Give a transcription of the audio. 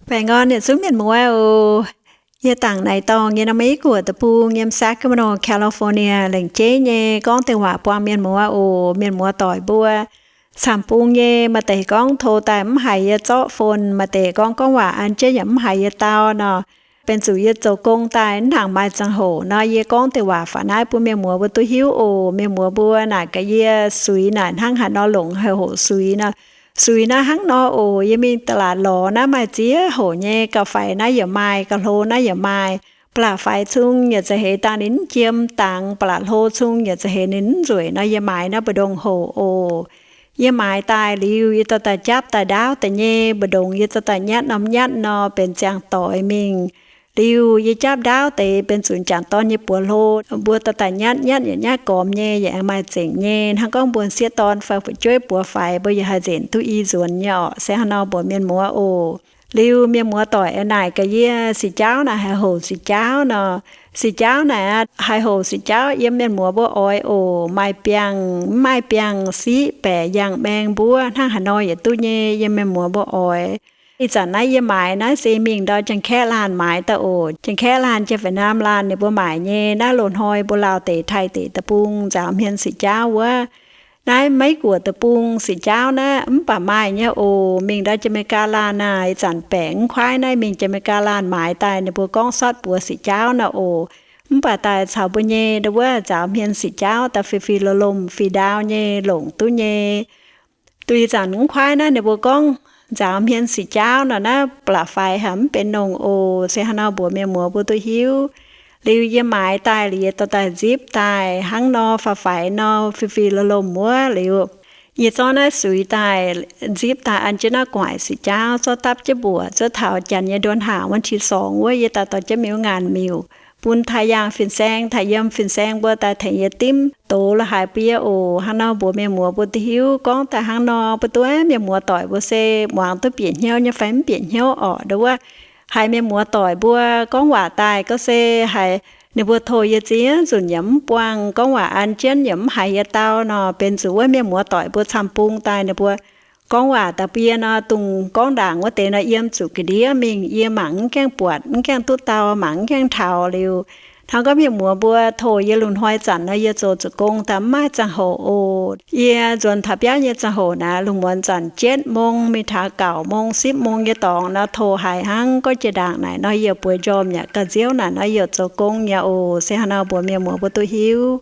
Baengh orn yietc zungv mienh muoz oc. Yie dangc naaic dorngh nyei nor, Meiv Guoqv deic-bung, yiem Sacramento, California, lengc jeiv nyei gorngv deix waac buangh mienh muoz oc. Mienh muoz doic mbuo camv bung nyei, maaih deix gorngv tov daaih mv haiz yie zorqv phone, maaih deix gorngv gorngv waac an jienv yaac mv haiz yie dau nor, benx zuqc yie zoux gong daaih mv nangc maaih ziangh hoc nor, yie gorngv deix waac faaux naaiv bun mienh muoz mbuo duqv hiuv oc. Mienh muoz mbuo naaic gaax yie, suiz naaic hnangv haaix nor longc, haaix hoc suiz nor. Suiz naaiv hnangv nor oc. Yie mingh da'laatc lorz naaiv maaih ziex hoc nyei. Gauh faix naaiv yaac maaih, gauh hlo naaiv yaac maaih. Ba'laqc faix cung yaac za'heix dangh ninh mv jiem dangx, ba'laqc hlo cung yaac za'heix ninh mv nzueic nor, yie maaiz naaiv mbu'ndongx hoc oc. Yie maaiz daaih liuz, yie dorh daaih japv daaih ndaauv deix nyei. Mbu'ndongx yie dorh daaih nyatv norm nyatv nor, benx ziangh doix mingh. Liuz yie japv ndaauv deix, benx zuqc m'jangc dorn nyei buoz hlo, mbuo dorh daaih nyatv, nyatv yaac nyatv gormx nyei, yaac aengx maaih zengc nyei. Hnangv gorngv mbuo sieqv dorn fai fu'jueiv buoz faix, mbuo yaac haih nzengc duqv i nzuonx nyei orqc. Se hnangv nor mbuox mienh muoz oc. Liuz mienh muoz doic aengx naaic gaax yie, siqc jaauv naaic haaix hoc siqc jaauv nor. Siqc jaauv naaic aqv, haaix hoc siqc jaauv yiem mienh muoz mbuo oix oc. Maaih biangh, mv maaih biangh, siqv, baeqc, yangh, maeng, mbuov, hnangv haaix nor yietc duqv nyei, yiem mienh muoz mbuo oix. Ih zanc naaiv yie maaiz naaiv se mingh ndau Janx-Kaeqv laanh maaiz daaih oc. Janx-Kaeqv laanh, Janx-Việt Nam laanh ninh mbuo maaic nyei. Naaiv loz-hnoi mbuo Laauh deic, Taiv deic deic-bung nzaaux hmien siqc jaauv wuov. Naaiv Meiv Guoqv deic-bung siqc jaauv naaiv mv baac maaih nyei oc. Mingh ndau Janx-Meiv-Gaa laanh naaic, ih zanc baeqc mv kuaaiv naaiv mingh Janx-Meiv-Gaa laanh maaiz daaih, ninh mbuo gorngv sortv buoz siqc jaauv nor oc. Mv baac daaih caux mbuo nyei ndau wuov nzaaux hmien siqc jaauv daaih fih fih lomh lomh, fih ndaauv nyei, longc duqv nyei. Duqv ih zanc mv kuaaiv naaiv ninh mbuo gorngv nzaaux hmien siqc jaauv nor, naaiv ba'laqc faix haic mv benx nongh oc. Se hnangv nor mbuox mienh muoz mbuo duqv hiuv. Liuz yie maaiz daaih liuz, yie dorh daaih nzipv daaih hnangv nor, faix-faix nor, fih fih lomh lomh wuov liuz, yie zorqv naaiv suix daaih nzipv daaih an jienv naaiv gu'nguaaic siqc jaauv, zorqv dapv jienv mbuoqc, zuov taux janx nyei เดือนห้า วันที่สอง wuov, yie daaih dorh jienv mingh wuov ngaanc miuc, bun taaih yaangh fin-saeng, taaih yiem fin-saeng mbuo daaih tengx yie dimv doz la'haaix bun yie oc. Hnangv nor mbuox mienh muoz mbuo duqv hiuv. Gorngv daaih hnangv nor, mbuo duqv mienh muoz doic mbuo se muangx duqv bieqc hnyouv nyei fai mv bieqc hnyouv orqc, ndau wuov. Haiz mienh muoz doic mbuo gorngv waac daaih gorngv se haiz ninh mbuo tov yie ziex nzunc yaac mv buangh, gorngv waac an jienv yaac mv haiz yie dau nor, benx zuqc wuov mienh muoz doic mbuo camv bung daaih ninh mbuo gorngv waac daaih bun yie nor, dongh gorngv ndaangc wuov deix nor, yiem zuqc ga'ndiev mingh. Yie mangc mv gaengh buatc, mv gaengh duqv dau, mangc mv gaengh taux liuz. Hnangv gorngv mienh muoz mbuo tov yie lungh hnoi zanc nor, yie zoux zoux gong daaih mv maaih ziangh hoc oc. Yie nzuonx taux biauv nyei ziangh hoc naaiv, lungh muonz zanc เจ็ดโมง mingh taux เก้าโมง สิบโมง yie dorngx nor, tov haiz hnangv gorngv jiex ndaangc naaic nor, yie bueix njormh yaac ga'nziouv naaic nor, yie zoux gong nyei oc. Se hnangv nor mbuox mienh muoz mbuo duqv hiuv.